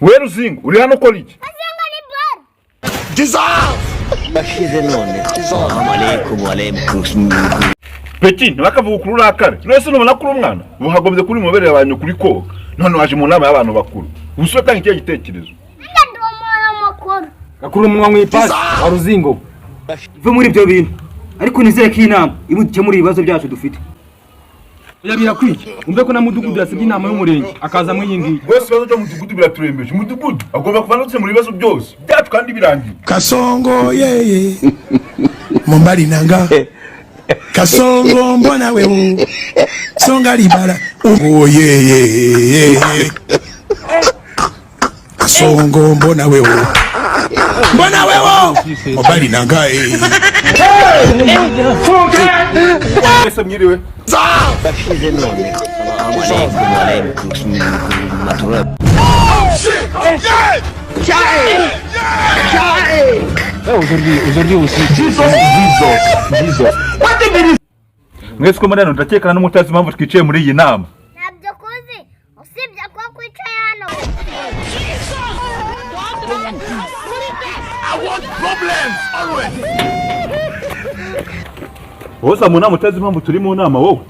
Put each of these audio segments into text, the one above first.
We Ruzingo, uri hano ukora iki? Ruzingo ni boro. Bashize none. Salamu alaikum wa alaikum. Peti, ntibakavuga ukuri urakare. None se nubona ko uri umwana ubu hagombye kuri mubere yawe kuri koga? None waje mu nama y'abantu bakuru, ubu se utanga ikihe gitekerezo? Nanjye ndi umuntu mukuru. Gakura umunwa mu ipasi wa Ruzingo. Uve muri ibyo bintu, ariko nizere ko iyi nama imudukemurira ibibazo byacu dufite. Oya, birakwiye. Umve ko na mudugudu yasibye inama y'umurenge akaza muri iyi ngiyi. Rwose ibibazo byo mu mudugudu biraturembeje. Umudugudu agomba kuva no ibibazo byose byacu kandi birangiye. Kasongo yeye, mobali nanga Kasongo, mbona wewe songa libala, oh yeye Kasongo, mbona wewe, mbona wewe mobali nanga eh. Mwese mwiriwe. Bashize none. Salamu alaikum wa alaikum. Matura. Mwese ko muri hano, ndakekana n'umutazi impamvu twicaye muri iyi nama. Ntabyo kuzi usibye ko kwicaye hano. Wowe mu nama utazi impamvu turi mu nama, wowe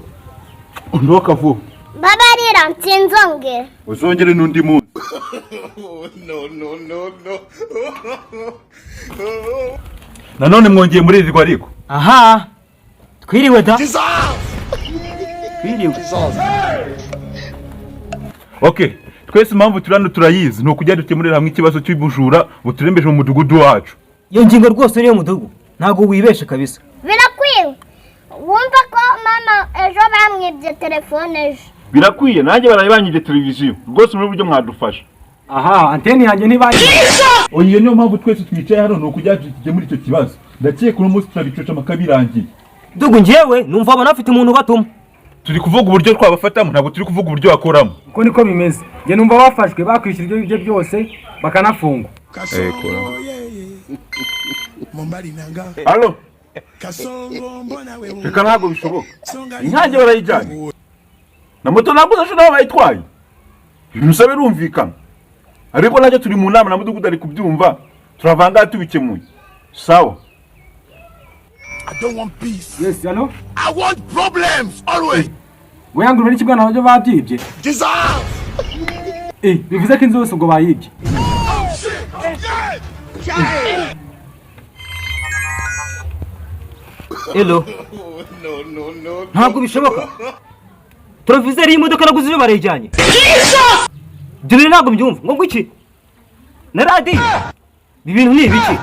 undoka vuba. Mbabarira, nsinzongera. Uzongere n'undi munsi. Nanone mwongeye muririrwa ariko. Aha twiriwe da, twiriwe. Okay, twese impamvu turi hano turayizi, ni ukujya dukemurira hamwe ikibazo cy'ubujura buturembeje mu mudugudu wacu. Iyo ngingo rwose niyo, mudugu, ntabwo wibeshe kabisa. Birakwiye, wumva ko mama ejo bamwibye telefone ejo. Birakwiye, nanjye baraye banyibye televiziyo. Rwose muri buryo mwadufasha. Aha anteni yanjye ntibaye. Oya, iyo niyo mpamvu twese twicaye hano, ni ukujya dukemura icyo kibazo. Ndakeka uno munsi turabicoca amakabirangiye. Mudugu, njyewe numva abona afite umuntu ubatuma. Turi kuvuga uburyo twabafatamo, ntabwo turi kuvuga uburyo bakoramo. Uko niko bimeze, njye numva bafashwe bakwishyura ibyo bibye byose bakanafungwa. Kasongo yeye, mobali nanga Alo. Kasongo, mbona wewe Reka, ntabwo bishoboka. songa. Inkange barayijyanye na moto, ntabwo ejo nabo bayitwaye. Ibintu usaba birumvikana, ariko nacyo turi mu nama na mudugudu ari kubyumva, turavanga tubikemuye, sawa? I don't want peace. Yes, allo. I want problems always. Weyangurube n'ikibwana nabyo babyibye. Eh, bivuze ko inzu yose ubwo bayibye. Elo, ntabwo bishoboka. Torovizeri y'imodoka naguze ejo barayijyanye. Ibyo bintu ntabwo mbyumva. Ngo iki na radiyo, ibi bintu ni ibiki?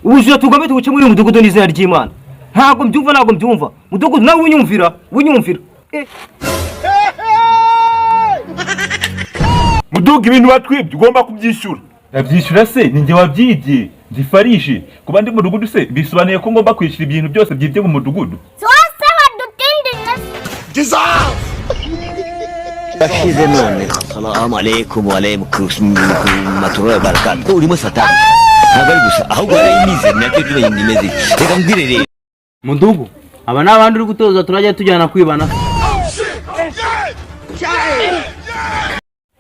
Ubujura tugombe tubuce muri uyu mudugudu n'izina ry'Imana. Ntabwo mbyumva, ntabwo mbyumva. Mudugudu, nawe unyumvira, unyumvira. Eh. Muduga, ibintu batwibye ugomba kubyishyura. Ndabyishyura se? Ni njye wabyibye? Ndifarije kuba ndi mudugudu se bisobanuye ko ngomba kwishyura ibintu byose byibye mu mudugudu? Si wowe wadutindije se? Bashize none. Salamu alaikum wa alaikum. Matura barakatuh. Urimo satani. Ntabwo ari gusa ahubwo yarayimize nacyo tumenye imeze. Reka mbwire rero. Mudugu, aba ni abandi uri gutoza turajya tujyana kwibana.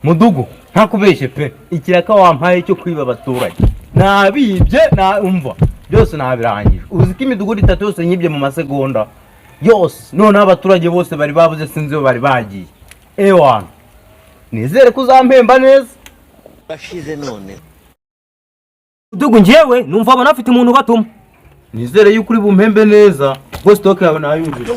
Mudugu, ntakubeshye pe, ikiraka wampaye cyo kwiba abaturage nabibye, umva byose nabirangije. Uzi ko imidugudu itatu yose nyibye mu masegonda yose? Noneho abaturage bose bari babuze, sinzi iyo bari bagiye. Ewana, nizere ko uzampemba neza. Bashize none. Mudugu, njyewe numva abona afite umuntu ubatuma. Nizere yuko uri bumpembe neza kuko sitoke yawe nayujuje.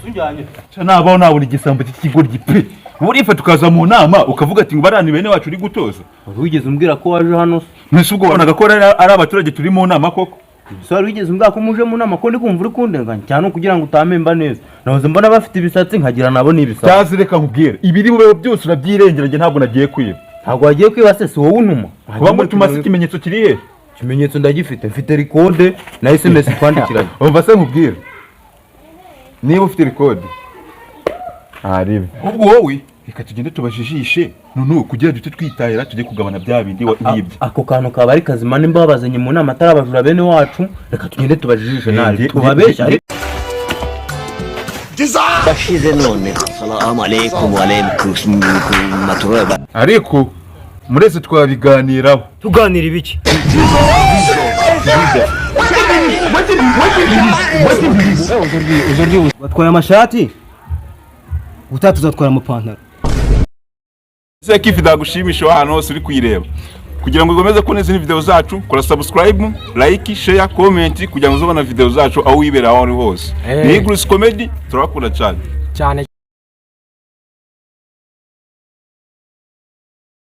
Ujyanye. Nabaho nabona igisambo cy'ikigoryi pe! Urifata ukaza mu nama ukavuga ati ngo barani bene wacu uri gutoza. Wari wigeze umbwira ko waje hano se? Mbese ubwo wabonaga ko ari abaturage turi mu nama koko? Ese wari wigeze umbwira ko muje mu nama, ko ndi kumva uri kundenganya cyane kugira ngo utampemba neza? Nahoze mbona bafite ibisatsi nkagira nabo ni ibisatsi. Cyazi, reka nkubwire, ibiri bube byose urabyirengera. Njye ntabwo nagiye kwiba. Ntabwo wagiye kwiba se? Si wowe untuma? Kuba mutuma se ikimenyetso kiri he? Ikimenyetso ndagifite, mfite record na SMS twandikiranye. Umva se nkubwire, niba ufite record ntaribe, ahubwo wowe reka tugende tubajijishe noneho kugira duhite twitahira, tujye kugabana bya bindi wibye. Ako kantu kaba ari kazima nimba babazanye mu nama atari abajura bene wacu. Reka tugende tubajijishe nabi tubabeshya. Ndashize none. Salamu alaikum wa alaikum maturoba. Ariko murese twabiganiraho. Tuganira ibiki? Batwaye amashati, ubutaha tuzatwara amapantaro. Ese ko ifi yagushimisha ahantu hose uri kuyireba? Kugira ngo ukomeze kubona izindi video zacu, kora subscribe, like, share, comment, kugira ngo uzabona video zacu aho wibera, aho uri hose. Ni Igrusi Comedy, turabakunda cyane. Cyane.